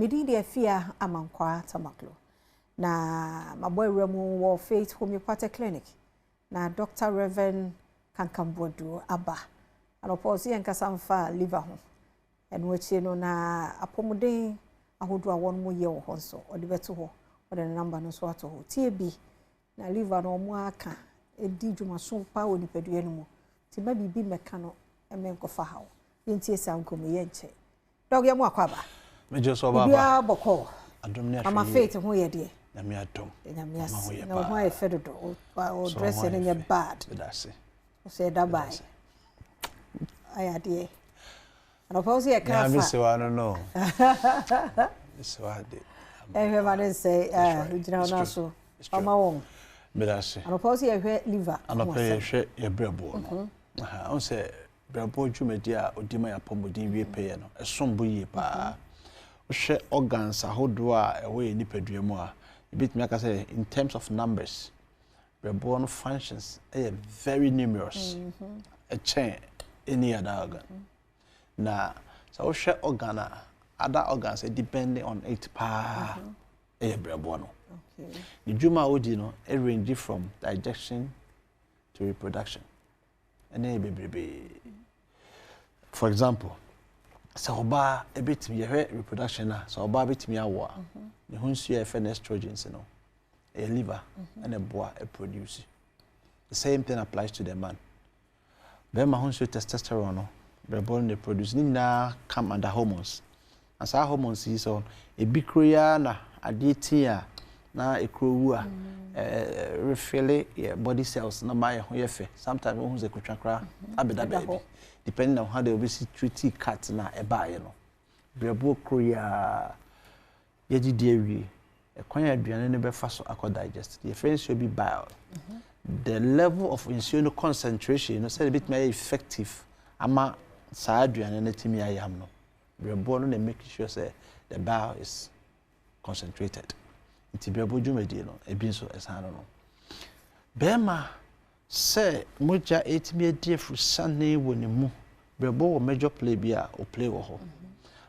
Me din de Afia Amankwaa Tamakloe. Na mabɔ awura mu wɔ Faith Homeopathic Clinic na Dr. Reverend Kankam Boadu aba. Anɔpa ɔse yɛnkasa mfa liver ho. Ɛno akyi no na apɔmuden ahodoɔ a wɔn yɛ wɔ hɔ nso ɔde bɛto hɔ. Ɔde ne number no nso ato hɔ. Tie bi na liver no ɔmo aka ɛdi dwumaso pa wɔ nipadua no mu. Nti ma biribi mmɛka no ɛmɛ nkɔfa haw. Yɛntie saa nkɔmmɔ yi yɛnkyɛ. Doc, yɛ mo akɔ aba. Megye so, ɔba. Biribiara bɔkɔɔ? Adom ne Ama ahwɛ. Faith ho yɛ deɛ? Nyame adom. Nyame Ama ho ase. yɛ Na wo ho paa. ayɛ fɛ dodo. Wo So dress ho no ayɛ nyɛ fɛ. bad. Meda ase. Ɔsɛ ɛda bae. Ayɛ adeɛ. Anɔpa wo sɛ yɛka Nyame afa. sɛ wa no. Sɛ wa de. Ɛhwɛ ma ne nsɛe wogyina hɔ no so. Ɔma wɔn. Meda ase. Anɔpa wo sɛ yɛhwɛ liver ho Anɔpɛ asɛm. yɛhwɛ yɛ brɛboɔ no. Aha, ɔn sɛ brɛboɔ dwumadi a ɔdi ma yɛ apɔmuden wie pɛyɛ no, ɛsom bo yie paa. Wohwɛ organs ahodoɔ a ɛwɔ yɛ nipadua mu a, ebɛtumi aka sɛ in terms of numbers, brɛboɔ no functions ɛyɛ very numerous. Ɛkyɛn any other organ. Na sɛ wohwɛ organ a, other organs depending on it paa ɛyɛ brɛboɔ no. Ne dwuma a wodi no range from digestion to reproduction. Ɛne yɛ bebrebee. For example, sɛ ɔbaa ebɛtumi, yɛhwɛ reproduction a, sɛ ɔbaa bɛtumi awo a, ne ho nsuo a yɛfrɛ no estrogens no, ɛyɛ liver ɛna ɛboa ɛproduce. The same thing applies to the man. Bɛrima ho nsuo testosterone no, brɛboɔ no na produce. Ne nyinaa come under hormones. Na saa hormones yi sɛ ebi kuro yi ara na adeɛ ti a na ekuro wu a refill yɛ body cells na ma yɛ ho yɛ fɛ. Sometimes wohu sɛ kotwa koraa abɛda Ɛda baabi hɔ. Depending on how they obesi treat cut na ɛbaayɛ no. Brɛboɔ kuro yi ara yɛdidi awie, ɛkwan a aduane no bɛfa so akɔ digest, yɛfrɛ nsuo bi bile. The level of nsuo no concentration no, sɛdeɛ ebɛtumi ayɛ effective ama saa aduane no atumi ayam no, brɛboɔ no na make sure sɛ the bile is concentrated. Nti brɛboɔ dwumadie no ebi nso ɛsan no, bɛrima sɛ mogya etumi adi afurusane wɔ ne mu, brɛboɔ wɔ major play bi a o play wɔ hɔ.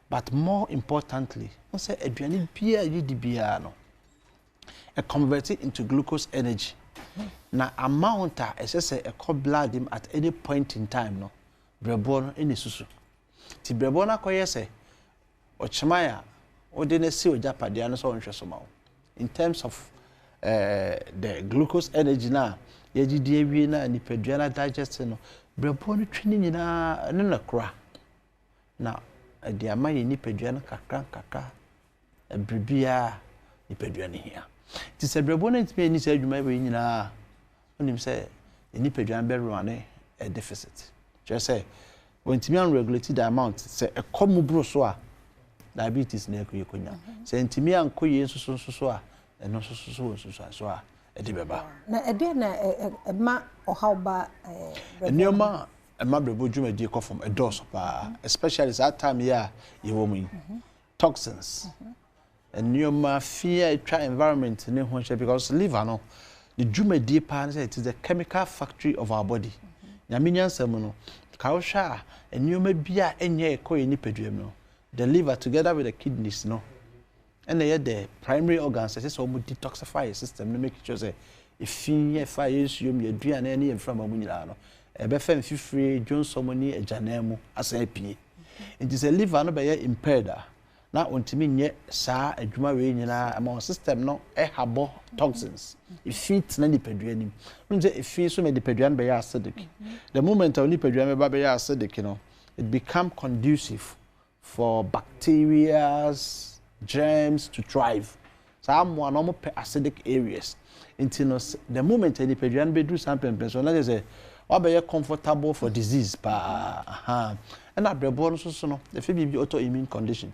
But more importantly, n sɛ aduane biara a yɛdi biara no, ɛ convert it into glucose energy, na amount a ɛsɛ sɛ ɛkɔ blood mu at any point in time no, brɛboɔ no ɛna esusu. Nti brɛboɔ no akɔyɛ sɛ ɔkyeman a wode no si ogyapadeɛ no sɛ ɔnhwɛ so ma wo in terms of the glucose energy na yɛgyedi awie na nipadua no digest no. Brɛboɔ no twe ne nyinaa, ɛno na kora na ɛde ama yɛ nipadua no kakra nkakra ɛbere biara nipadua no hia. Nti sɛ brɛboɔ no ntumi ani saa adwuma wei nyinaa a, wonim sɛ nipadua no bɛrun a deficit, kyerɛ sɛ wɔntumi anregulate the amount. Sɛ ɛkɔ mu boro so a, diabetes na ɛkɔ yɛkɔnya. Sɛ ntumi ankɔ yie nso so nso so a, ɛno nso so so wɔ nsunsuanso a ɛde bɛba. Na ɛdeɛ na ɛma ɔhaw ba brɛboɔ? Nneɛma a ɛma brɛboɔ dwumadie kɔ fam ɛdɔɔso paa, especially saa time yi a yɛwɔ mu yi. Toxins, nneɛma fi a atwa environment ne ho hyɛ, because liver no ne dwumadie paa ne sɛ it is the chemical factory of our body. Nyame nyansa mu no, ka wohwɛ a, nneɛma bi a ɛnyɛ ɛkɔ yɛ nipadua mu no, the liver together with the kidneys no ɛna ɛyɛ the primary organs ɛsɛ sɛ wɔn detoxify yɛ system no, make sure sɛ efi ɛfa yɛ nsuo mu, yɛ aduane ne yɛ mframa mu nyinaa no, ɛbɛfɛ mfifire, dwonsɔm ne agyanan mu asan apue. Nti sɛ liver no bɛyɛ impaired a, na ontumi nyɛ saa adwuma wei nyinaa, ɛma wɔn system no ɛhabɔ toxins, efi tena nipadua nim. Wɔn sɛ efi nso ma nipadua no bɛyɛ acidic. The moment a nipadua no bɛba bɛyɛ acidic no, it become conducive for bacteria, germs to thrive. Saa mmoa no, wɔn pɛ acidic areas. Nti no the moment a nipadua no bɛduru saa mpɛmpɛn so, na kyerɛ sɛ wabɛyɛ comfortable for disease paa. Aha, ɛna brɛboɔ no nso so no, yɛfɛ biribi autoimmune condition.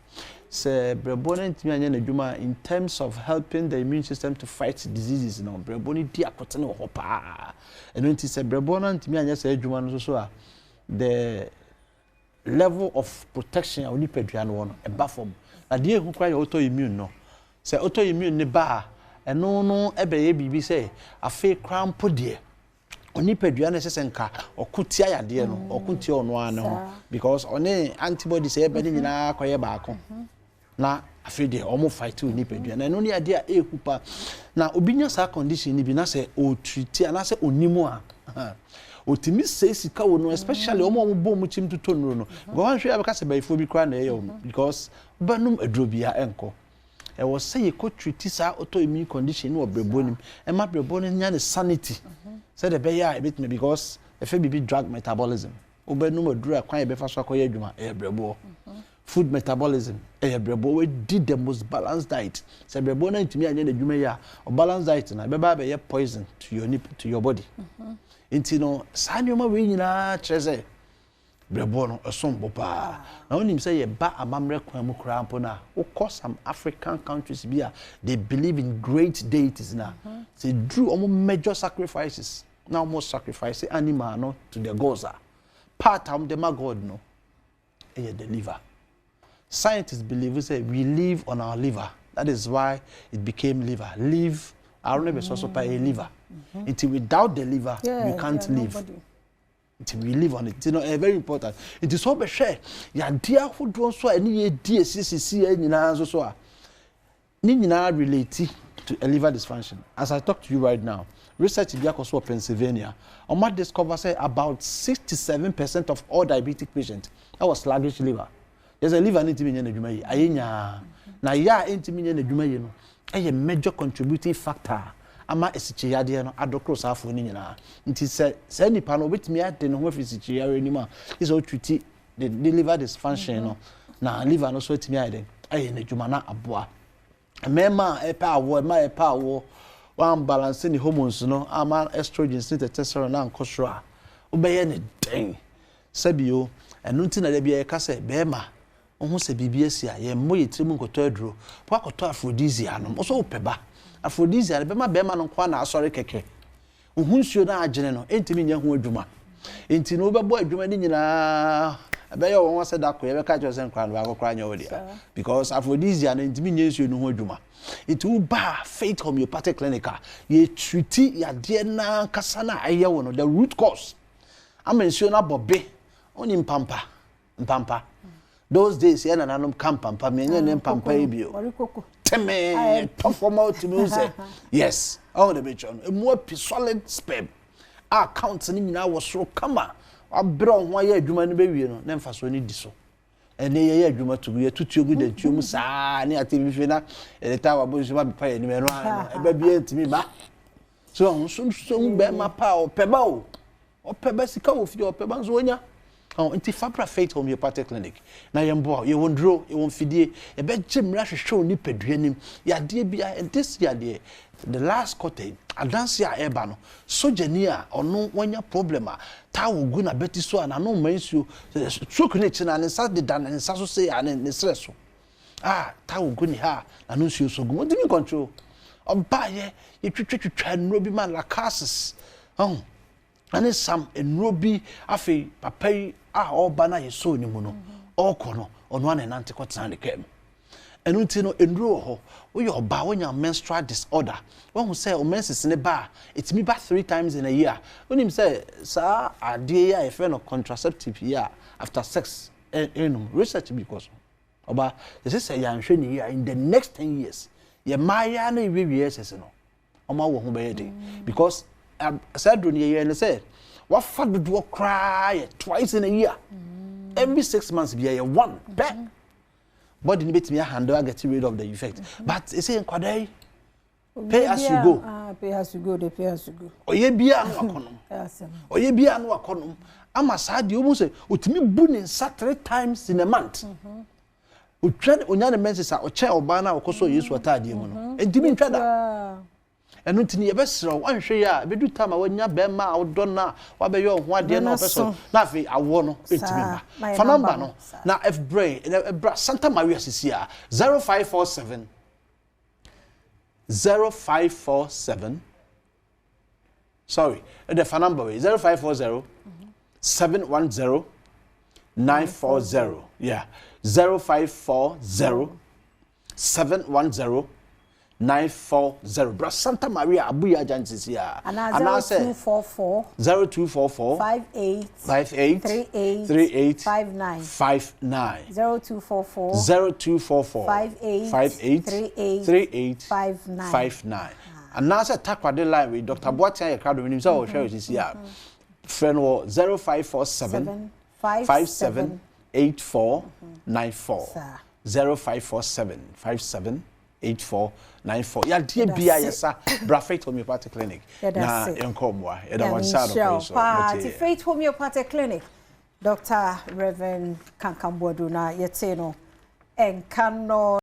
Sɛ brɛboɔ no ntumi anyɛ n'adwuma in terms of helping the immune system to fight diseases no, brɛboɔ no di akotene wɔ hɔ paa. Ɛno nti sɛ brɛboɔ no ntumi anyɛ saa adwuma no nso so a, the level of protection a onipadua no wɔ no ɛba fam. Na deɛ ehu koraa yɛ autoimmune no. Sɛ autoimmune ne ba a, ɛno no ɛbɛyɛ biribi sɛ afei koraa mpo deɛ onipadua no ɛsɛ sɛ nka ɔko tia yadeɛ no, ɔko tia ɔno ara ne ho, because ɔne antibodies a ɛbɛ ne nyinaa kɔyɛ baako. Na afei deɛ wɔn fight wɔ nipadua na ɛno ne adeɛ a ɛɛhu pa. Na obi nya saa condition no bi na sɛ ɔretriti anaasɛ ɔnim a, ɔtumi sɛe sika wɔ no, especially wɔn a wɔbɔ wɔn kyim totɔ nnuro no, because wɔn ahwɛ abɛka sɛ bayifoɔ bi koraa na ɛyɛ wɔn, because wobɛnom aduro biara ɛnkɔ. Ɛwɔ sɛ yɛkɔ treat saa autoimmune condition no wɔ brɛboɔ no mu, ɛma brɛboɔ no nya ne sanity sɛdeɛ ɛbɛyɛ a ɛbɛtumi, because ɛfɛ biribi drug metabolism. Wobɛnom aduro a, kwan yɛbɛfa so akɔyɛ adwuma ɛyɛ brɛboɔ. Food metabolism ɛyɛ brɛboɔ. Wadi the most balanced diet, sɛ brɛboɔ no ntumi anyɛ n'adwuma yi a, balanced diet no ɛbɛba abɛyɛ poison to your body. Nti no saa nneɛma wei nyinaa kyerɛ sɛ brɛboɔ no ɛsom bo paa. Na wonim sɛ yɛba amammerɛ kwan mu koraa mpo no a, wokɔ some African countries bi a they believe in great deities, na sɛ duru ɔmo major sacrifices na ɔmo sacrifice animal no to the gods a, part a ɔmo de ma God no ɛyɛ the liver. Scientists believe sɛ we live on our liver. That is why it became liver. Live arò ne bɛ sɔ so pa, ɛyɛ liver. Nti without the liver, you can't live. Nobody. Nti we live on it. Nti no, ɛyɛ very important. Nti sɛ ɔbɛhwɛ yadeɛ ahodoɔ nso a ɛne yɛ di esisisi yɛ nyinaa nso so a, ne nyinaa relate to a liver dysfunction. As I talk to you right now, research bi akɔ so wɔ Pennsylvania. Ɔmo discover sɛ about 67% of all diabetic patients ɛwɔ sluggish liver. Yɛ sɛ liver ne ntumi nyɛ n'adwuma yi, ayɛ nyaa na yɛ a ɛntumi nyɛ n'adwuma yi no, ɛyɛ major contributing factor ama esikyireyadeɛ no adokoro saa afoɔ no nyinaa. Nti sɛ saa nipa no obetumi ade ne ho afiri sikyireyadeɛ anim a, yɛ sɛ ɔtreat the liver dysfunction no, na liver no so atumi ayɛ den ayɛ n'adwuma na aboa. Mmarima a ɛpɛ awoɔ, mmaa a ɛpɛ awoɔ, wɔn balance ne hormones no ama estrogens ne testosterone na nkɔ soro a, wobɛyɛ ne den sɛbio. Ɛno nti na dabi a yɛka sɛ bɛrima wohu sɛ biribi asi a, yɛmmɔ yɛ tirim nkɔtɔ aduro, wakɔtɔ aphrodisiac nom. Wɔsɔ wopɛ ba, aphrodisiac no bɛma bɛrima no nko na asɔre kɛkɛ. Wohu nsuo no agyene no, ɛntumi nyɛ ho adwuma. Nti no wobɛbɔ adwuma no nyinaa, ɛbɛyɛ wɔn sɛ dako yɛbɛka kyerɛ sɛ nkora no baako koraa nyɛ wo dea, because aphrodisiac no ntumi nyɛ nsuo no ho adwuma. Nti woba Faith Homeopathic Clinic a, yɛtreat yadeɛ nankasa no a ɛyɛ wo no, the root cause, ama nsuo no abɔ be. Woni mpampa mpampa, those days yɛ nananom ka mpampa miɛnyɛ ne mpampa yi bio tɛmɛɛ tɔ fam a, wotumi hu sɛ yes, ɔho de bɛtwa no emu api, solid sperm a count no nyinaa wɔ soro kama. Wabrɛ wo ho ayɛ adwuma no bɛwie no, ne mfasoɔ no di so. Ɛne yɛyɛ adwuma tugu, yɛtutuo gu dantuo mu saa ne ate fifie na yɛde taa wabɔ nsuo ma pepa yɛ anim. Ɛno ano no ɛbɛ bia ntumi ba so. Ɔho so so bɛrima pa a ɔpɛ ba o, ɔpɛ ba, sika wɔ fie, ɔpɛ ba nso wɔnya. Nti fabra Faith Homeopathic Clinic na yɛn boa. Yɛwɔ nduro, yɛwɔ mfidie, yɛbɛgye mmerɛ ahwehwɛ wo nipadua nim yadeɛ bi a. This yadeɛ, the last quarter yi, adanse a ɛreba no, sogyani a ɔno wanya problem a towel gu n'abɛti so a n'ano mma nsuo, stroke ne akyi na ne nsa deda ne nsa so se a ne serɛ so a towel gu ne ha a n'ano nsuo so gu mu, ɔntumi control. Ɔbaayɛ, yɛtwitwatwitwa nnuro bi ma Lachesis ɔho ɛne sam nnuro bi. Afei papa yi a ɔreba no a yɛsɔɔ ne mu no, ɔrekɔ no, ɔno ana nante kɔtena ne kaa mu. Ɛno nti no, nnuro wɔ hɔ. Woyɛ ɔbaa, wonya menstrual disorder, woahu sɛ wo menses ne ba a, ɛtumi ba three times in a year. Wonim sɛ saa adeɛ yi a yɛfrɛ no contraceptive yi a after sex ɛnum, research bi kɔ so, ɔba yɛsɛ sɛ yɛanhwɛ ne yie a, in the next 10 years, yɛ mmaayewa no ewiewie ɛsɛsɛ no, ɔmo awɔ ho bɛyɛ den, because saa duro no yɛyɛ no sɛ wafa dodoɔ koraa yɛ twice in a year. Every 6 months bi yɛ one pɛ, body no bɛtumi ahandle, aget rid of the effect. But ɛsɛ nkwadaa yi, pay as you go. Ah, pay as you go, they pay as you go. Ɔyɛ biara no wakɔnom. Asɛm. Ɔyɛ biara no wakɔnom ama saa deɛ ɔmu sɛ ɔtumi bu ne nsa three times in a month. Otwa onya ne menses a, ɔkyɛn ɔbaa no a ɔkɔ so Yesu ataadeɛ mu no, ntumi ntwa da. Ɛno nti no, yɛbɛsrɛ wo, woanhwɛ yi a, ɛbɛdu time a wanya bɛrima a wodɔ no a, wabɛyɛ wo ho adeɛ na ɔpɛ sɛ na afei awoɔ no ɛntumi mma. Fa number no na ɛbrɛ ɛbra Santa Maria sisi a, 0547 0547, sorry, ɛdɛ fa number wei, 0540 710 940. Yeah, 0540 710. 940. Bra Santa Maria Abuya Agya nsisi a. Anaa 0244. 0244. 58. 58. 38. 38. 59. 59. 0244. 0244. 58. 58. 38. 38. 59. 59. Anaasɛ Takoradi line wei, Dr. Boateng ayɛ krado, menim sɛ ɔhwɛ wo sisi a. Frɛ no wɔ 0547 57 84 94. 0547 57 84 94. Yadeɛ bia yɛsa, bra Faith Homeopathic Clinic na yɛnkɔ mmoa. Yɛda wɔn nsa anɔpa yi so. Paa ti Faith Homeopathic Clinic, Dr. Reverend Kankan Boadu na yɛte no ɛnka no.